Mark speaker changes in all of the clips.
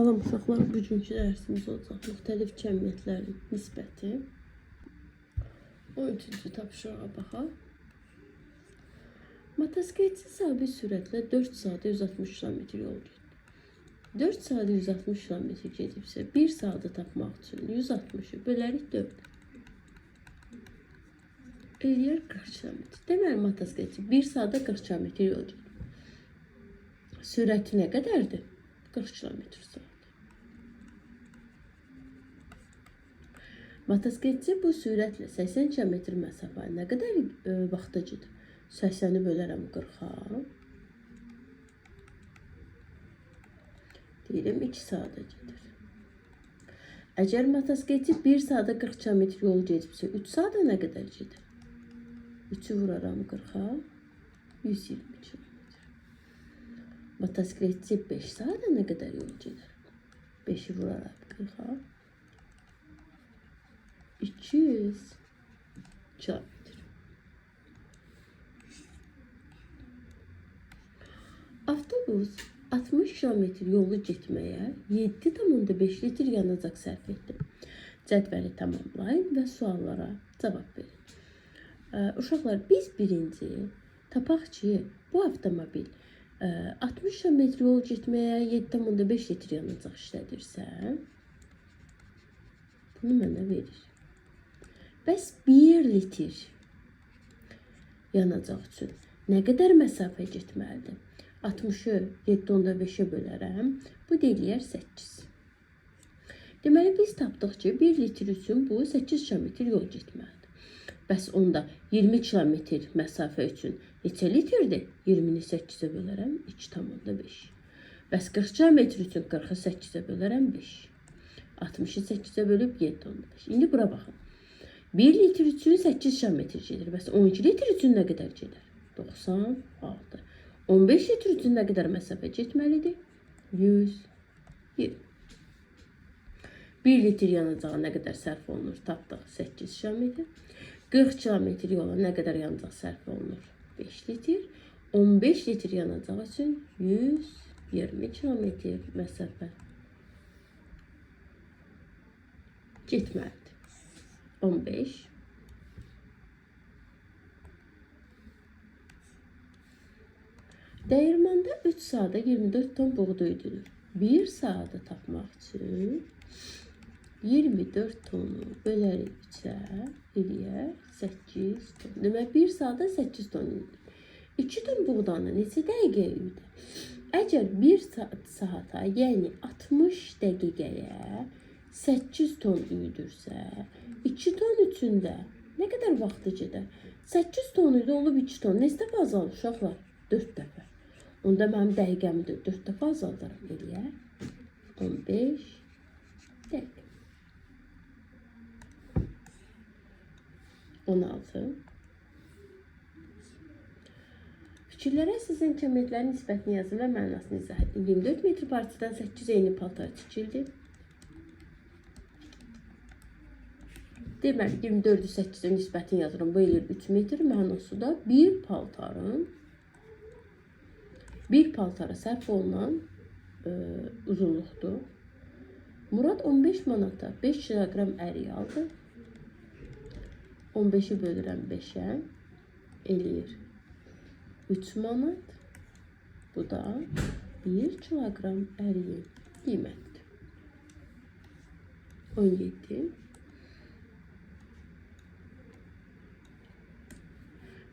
Speaker 1: Salam uşaqlar, bugünkü dərsimiz olacaq müxtəlif cəmiyyətlərin nisbəti. 13-cü tapşırığa baxaq. Motosikletçi sabit sürətlə 4 saatda 160 km yol getdi. 4 saatda 160 km gedibsə, 1 saatı tapmaq üçün 160-ı bölərik 4. Eləyər 40 km. Deməli, motosikletçi 1 saatda 40 km yol gedib. Sürəti nə qədərdir? 40 km saat. Motosikletçi bu sürətlə 80 km məsafəni nə qədər vaxtda gedir? 80-i bölərəm 40-a. Deyirəm 2 saata gedir. Əgər motosikletçi 1 saata 40 km yol gedibsə, 3 saata nə qədər gedir? 3-ü vuraram 40-a, 120 km. Motosikletçi 5 saata nə qədər yol gedər? 5-i vuraram 40-a, 200 km. Avtobus 60 km yolu getməyə 7,5 litr yanacaq sərf etdi. Cədvəli tamamlayın və suallara cavab verin. Uşaqlar, biz birinci tapaq ki, bu avtomobil 60 km yol getməyə 7,5 litr yanacaq işlədirsə, bunu mənə verir. Bəs 1 litr yanacaq üçün nə qədər məsafə getməlidir? 60-ı 7,5-ə bölərəm. Bu da eləyər 8. Deməli, biz tapdıq ki, 1 litr üçün bu 8 km yol getməlidir. Bəs onda 20 km məsafə üçün neçə litrdir? 20-ni 8-ə bölərəm, 2,5. Bəs 40 km üçün 40-ı 8-ə bölərəm, 5. 60-ı 8-ə bölüb 7,5. İndi bura baxın. 1 litr üçün 8 km gedir. Bəs 12 litr üçün nə qədər gedər? 96. 15 litr üçün nə qədər məsafə getməlidir? 120. 1 litr yanacağa nə qədər sərf olunur? Tapdıq 8 km. 40 km yola nə qədər yanacaq sərf olunur? 5 litr. 15 litr yanacaq üçün 120 km məsafə getməlidir. 15. Dəyirmanda 3 saata 24 ton buğda üyüdülür. 1 saata tapmaq üçün 24 tonu bölərik 3-ə, eləyər 8 ton. Demək, 1 saata 8 ton üyüdülür. 2 ton buğdanı neçə dəqiqə üyüdür? Əgər 1 saata, yəni 60 dəqiqəyə 8 ton üyüdürsə, 2 ton üçün də nə qədər vaxtı gedər? 8 ton idi, olub 2 ton. Neçə dəfə azalır uşaqlar? 4 dəfə. Onda mənim dəqiqəmi də 4 dəfə azaldaram. Eləyər 15 dəqiqə. 16. Fikirlərə əsasən cəmiyyətlərin nisbətini yazın və mənasını izah edin. 24 metr parçadan 8 eyni paltar tikildi. Deməli, 24-ü 8-ə nisbətini yazıram. Bu eləyir 3 metr. Mənası da bir paltarın bir paltara sərf olunan uzunluqdur. Murad 15 manata 5 kiloqram ərik aldı. 15-i bölürəm 5-ə. Eləyir 3 manat. Bu da 1 kiloqram əriyin qiymətidir. 17.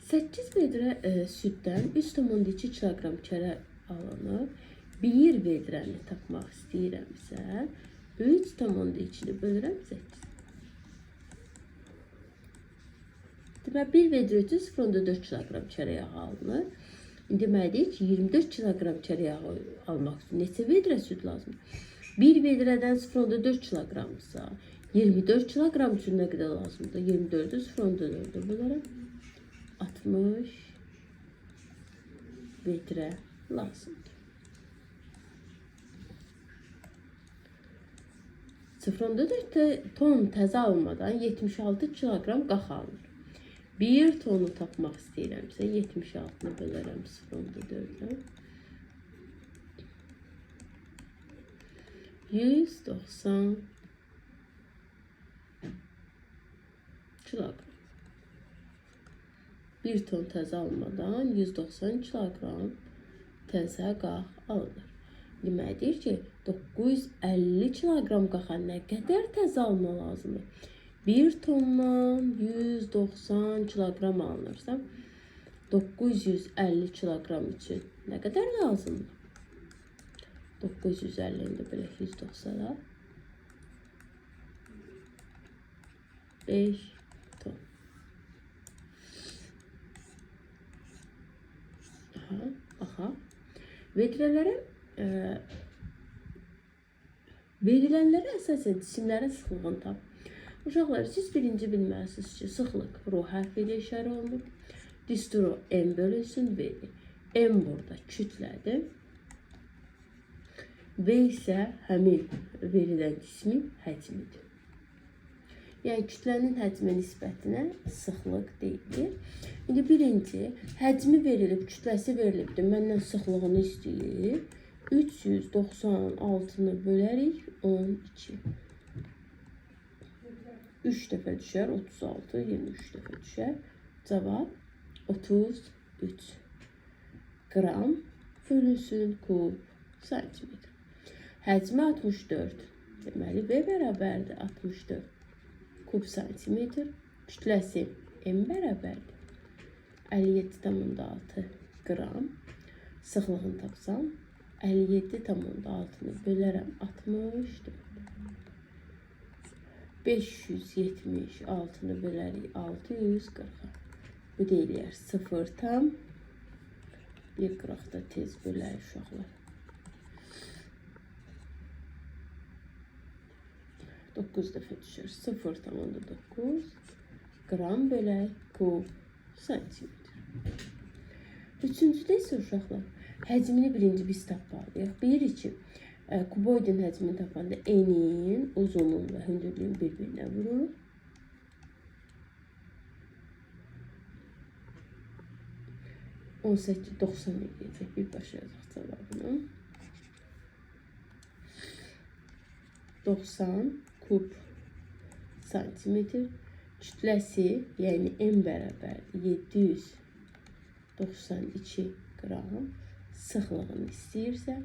Speaker 1: 8 vedrə süddən 3,2 kiloqram kərə alınır. 1 vedrəni tapmaq istəyirəmsə, 3,2-ni bölürəm 8. Deməli, 1 vedrə üçün 0,4 kiloqram kərə yağı alınır. İndi mənə deyir ki, 24 kiloqram kərə yağı almaq üçün neçə vedrə süd lazımdır? 1 vedrədən 0,4 kiloqramsa, 24 kiloqram üçün nə qədər lazımdır? 24-ü 0,4-ə bölərəm. 60 vedrə lazımdır. 0,4 ton təzə almadan 76 kiloqram qax alınır. 1 tonu tapmaq istəyirəmsə, 76-nı bölərəm 0,4-ə. 190 kiloqram. 1 ton təzə almadan 190 kiloqram təzə qax alınır. Demək deyir ki, 950 kiloqram qaxa nə qədər təzə alma lazımdır? 1 tondan 190 kiloqram alınırsa, 950 kiloqram üçün nə qədər lazımdır? 950-ni də belə 190-a 5 ton. Aha, aha. Vedrələrə verilənlərə əsasən cisimlərin sıxlığını tap. Uşaqlar, siz birinci bilməlisiniz ki, sıxlıq ro hərfi ilə işarə olunur. Düsturu M bölünsün V-dir. M burada kütlədir. V isə həmin verilən cismin həcmidir. Yəni kütlənin həcmə nisbətinə sıxlıq deyilir. İndi birinci həcmi verilib, kütləsi verilibdir. Məndən sıxlığını istəyir. 396-nı bölərik 12. 3 dəfə düşər, 36, yenə 3 dəfə düşər. Cavab 33 qram bölünsün kub santimetr. Həcmi 64. Deməli, V bərabərdir 64 kub santimetr. Kütləsi M bərabərdir 57,6 qram. Sıxlığını tapsam 57,6-nı bölərəm 64. 576-nı bölərik 640-a. Bu deyilər 0 tam. Bir qıraqda tez bölərik uşaqlar. 9 dəfə düşür. 0,9 qram bölək kub santimetr. Üçüncüdə isə uşaqlar, həcmini birinci biz tapmalıyıq. Bilirik ki, kuboidin həcmini tapanda enin, uzunluğun və hündürlüyün bir-birinə vurur. 18, 90 eləyəcək. Birbaşa yazaq cavabını. 90 kub santimetr. Kütləsi, yəni M bərabərdir 792 qram. Sıxlığını istəyirsə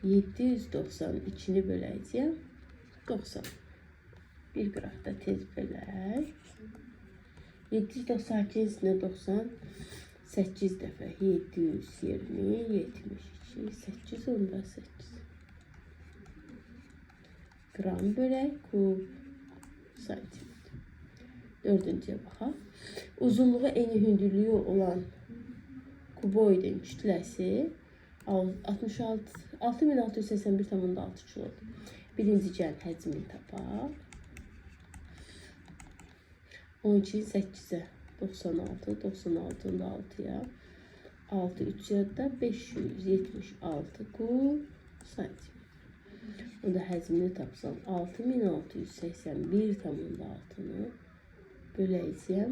Speaker 1: 792-ni böləcəyəm 90. Bir qıraqda tez bölək. 792-nin üstünə 98 dəfə 720, 72, 8,8 qram bölək kub santimetr. Dördüncüyə baxaq. Uzunluğu eyni hündürlüyü olan kuboidin kütləsi 6681,6 kilodur. Birinci gəlin həcmini tapaq. 12 8-ə 96, 96-nı da 6-ya, 6 3 da 576 kub santimetr. Onda həcmini tapsam 6681,6-nı böləcəyəm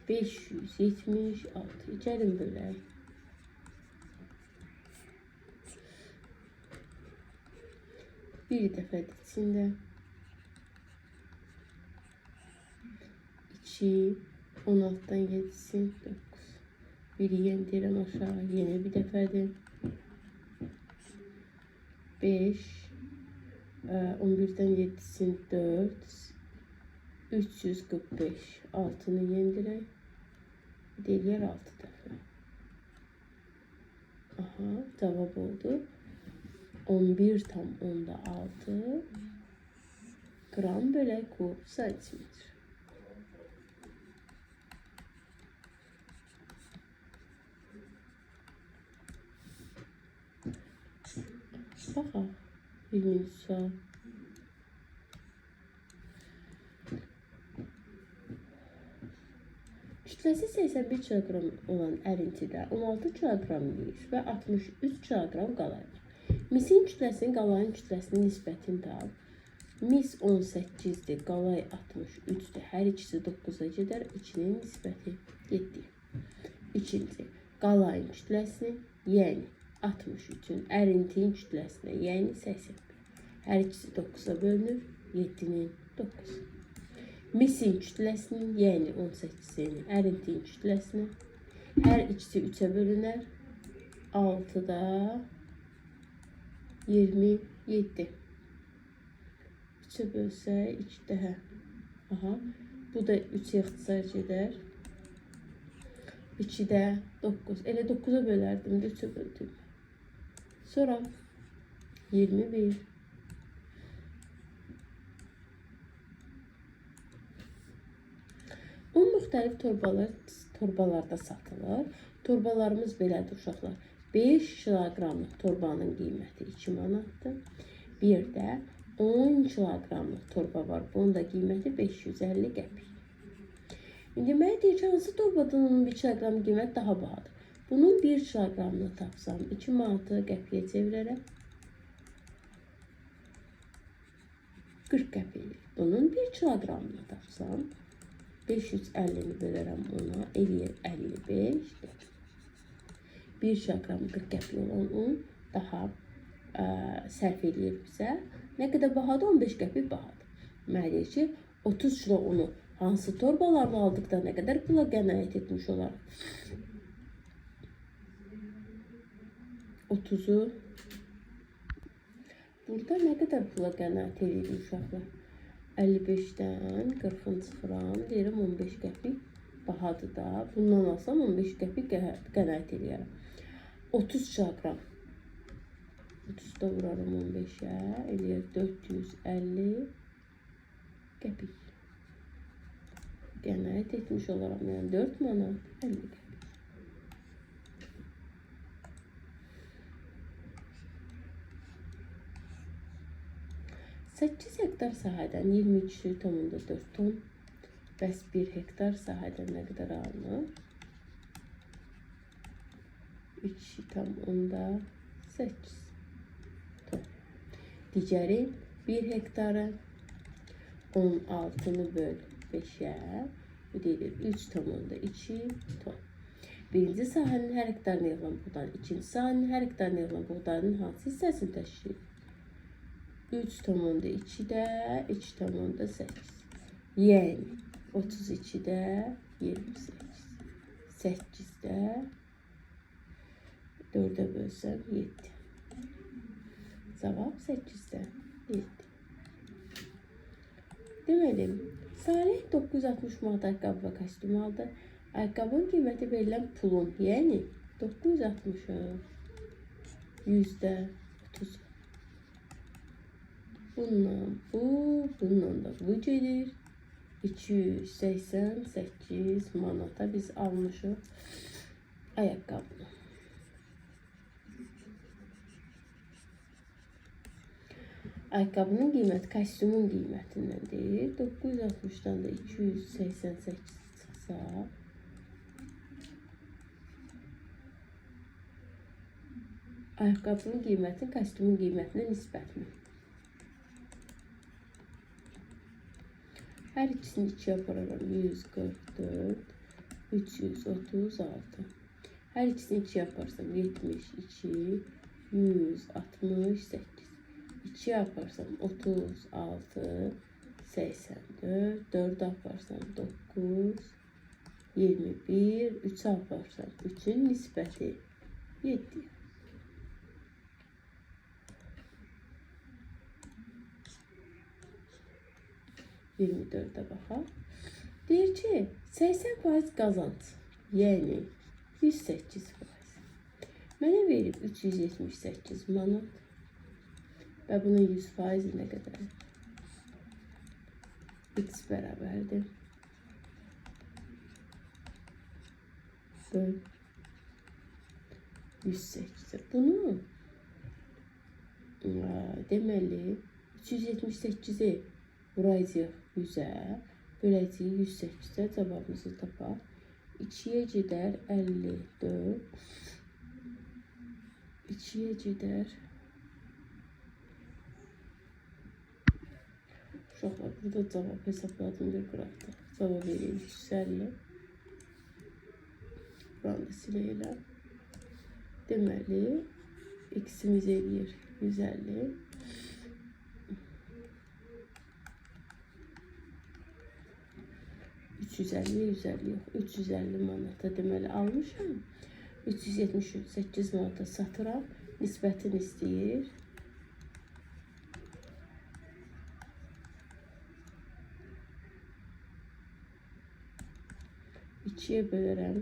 Speaker 1: 576. Gəlin bölək. Bir dəfədir içində. 2, 16-dan 7-si 9. Biri yendirəm aşağı. Yenə bir dəfədir. 5, 11-dən 7-si 4, 345. 6-nı yendirək. Deyilər 6 dəfə. Aha, cavab oldu. 11,6 qram bölək kub santimetr. Baxaq. 20-ci sual. Kütləsi 81 kiloqram olan ərintidə 16 kiloqram mis və 63 kiloqram qalay var. Misin kütləsinin qalayın kütləsinin nisbətini tap. Mis 18-dir, qalay 63-dür. Hər ikisi 9-a gedər. 2-nin nisbəti 7. İkinci, qalayın kütləsinin, yəni 63-ün ərintinin kütləsinə, yəni 81. Hər ikisi 9-a bölünür. 7-nin 9. Misin kütləsinin, yəni 18-in ərintin kütləsinə hər ikisi 3-ə bölünər. 6-da 27. 3-ə bölsək 2 daha. Aha. Bu da 3-ə ixtisar gedər. 2-də 9. Elə 9-a bölərdim də 3-ə böldüm. Sonra 21. Un müxtəlif torbalarda satılır. Torbalarımız belədir uşaqlar. 5 kiloqramlıq torbanın qiyməti 2 manatdır. Bir də 10 kiloqramlıq torba var. Bunun da qiyməti 550 qəpik. İndi mənə deyir ki, hansı torbadan onun 1 kiloqram qiyməti daha bahadır? Bunun 1 kiloqramını tapsam 2 manatı qəpiyə çevirərəm. 40 qəpik. Bunun 1 kiloqramını tapsam 550-ni bölərəm ona, eləyir 55 qəpik. 1 kiloqram 40 qəpik olan un daha sərf eləyir bizə. Nə qədər bahadır? 15 qəpik bahadır. Mənə deyir ki, 30 kilo unu hansı torbalarla aldıqda nə qədər pula qənaət etmiş olarıq? 30-u burada nə qədər pula qənaət edirik uşaqlar? 55-dən 40-ını çıxıram. Deyirəm 15 qəpik bahadır da. Bundan alsam 15 qəpik qənaət eləyərəm. 30 kiloqram. 30 da vuraram 15-ə. Eləyər 450 qəpik. Qənaət etmiş olaram. Yəni 4 manat 50 qəpik. 8 hektar sahədən 22,4 ton. Bəs 1 hektar sahədən nə qədər alınır? 2,8 ton. Digəri 1 hektarı 16-nı böl 5-ə. Bu deyir 3,2 ton. Birinci sahənin hər hektarına yığılan buğdanın, ikinci sahənin hər hektarına yığılan buğdanın hansı hissəsini təşkil edir? 3,2-də 2,8. Yəni 32-də 28. 8-də 4-ə bölsəm 7. Cavab 8-də 7. Deməli, Salih 960 manat ayaqqabı və kostyum aldı. Ayaqqabının qiyməti verilən pulun, yəni 960-ın %30. Bununla bu, bununla da bu gedir. 288 manata biz almışıq ayaqqabını. Ayaqqabının qiyməti kostyumun qiymətindən deyil. 960-dan da 288 çıxsa ayaqqabının qiyməti kostyumun qiymətinə nisbətmi? Hər ikisini 2-yə apararam. 144, 336. Hər ikisini 2-yə aparsam 72, 168. 2-yə aparsam 36, 84. 4-ə aparsam 9, 21. 3-ə aparsam 3-ün nisbəti 7. 24-ə baxaq. Deyir ki, 80% qazanc, yəni 108%. Mənə verib 378 manat və bunun 100% nə qədər? X bərabərdir. Böl 108. Bunu deməli 378-i vuracağıq 100-ə, böləcəyik 108-ə, cavabımızı tapaq. 2-yə gedər 54, 2-yə gedər. Uşaqlar, burada cavab hesabladım bir qıraqda. Cavab verir 350. Buranı da siləyirəm. Deməli, x-imiz eləyir 150. 350, 150 yox, 350 manata deməli almışam. 378 manata satıram. Nisbətini istəyir. İkiyə bölərəm.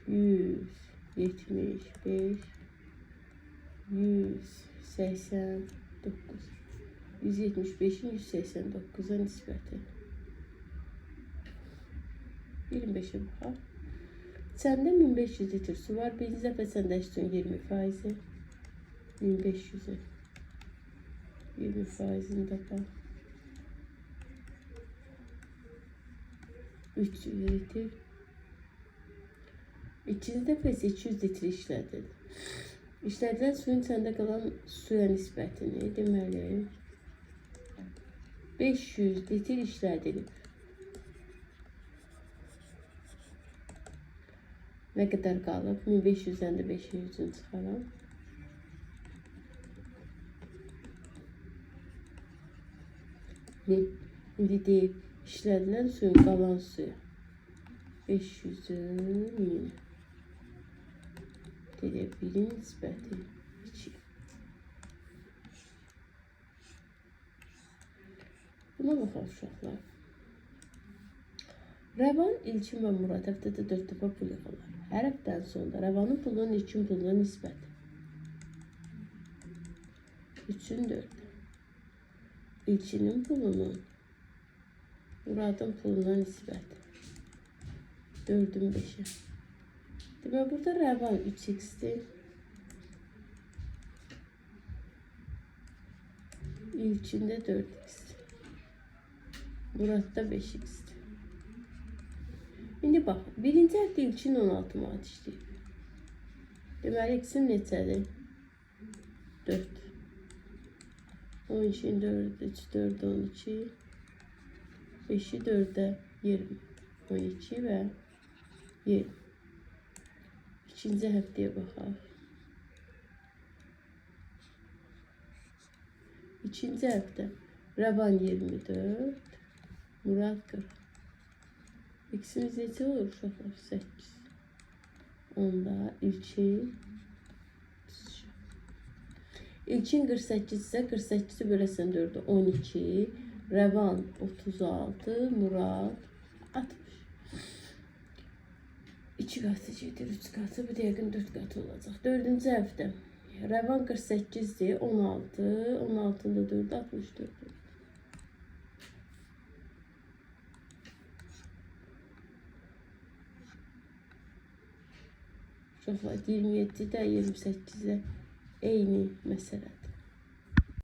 Speaker 1: 175, 189. 175-in 189-a nisbəti. 25-ə baxaq. Səndə 1500 litr su var. Birinci dəfə səndə suyun 20%. 1500-ün 20%-ni tapaq. 300 litr. İkinci dəfə isə 200 litr işlədildi. İşlədilən suyun səndə qalan suya nisbətini, deməli 500 litr işlədilib. Nə qədər qalıb? 1500-dən də 500-ünü çıxaram. İndi deyir, işlədilən suyun qalan suyu 500-ün 1000-i. Deyir, birin nisbəti 2. Buna baxaq uşaqlar. Rəvan, İlkin və Murad həftədə 4 dəfə pul yığırlar. Hər həftənin sonunda Rəvanın pulunun İlkin puluna nisbəti 3-ün 4-ü. İlkinin pulunun Muradın puluna nisbəti 4-ün 5-i. Demək, burada Rəvan 3x-dir. İlkində 4x-dir. Muradda 5x-dir. İndi bax, birinci həftə İlkin 16 manat işləyib. Deməli, x-im neçədir? 4. 12-nin 4, 3, 4, 12. 5-i 4-ə 20. 12 və 20. İkinci həftəyə baxaq. İkinci həftə Rəvan 24, Murad 40. X-imiz neçə olur uşaqlar? 8. Onda İlkin 33. İlkin 48 isə 48-i böləsən 4-ə 12. Rəvan 36, Murad 60. 2 qatı gedir, 3 qatı, bu da yəqin 4 qatı olacaq. 4-cü həftə. Rəvan 48-dir, 16, 16-nın da 4-ü 64 olur. Uşaqlar, 27-də, 28-də eyni məsələdir.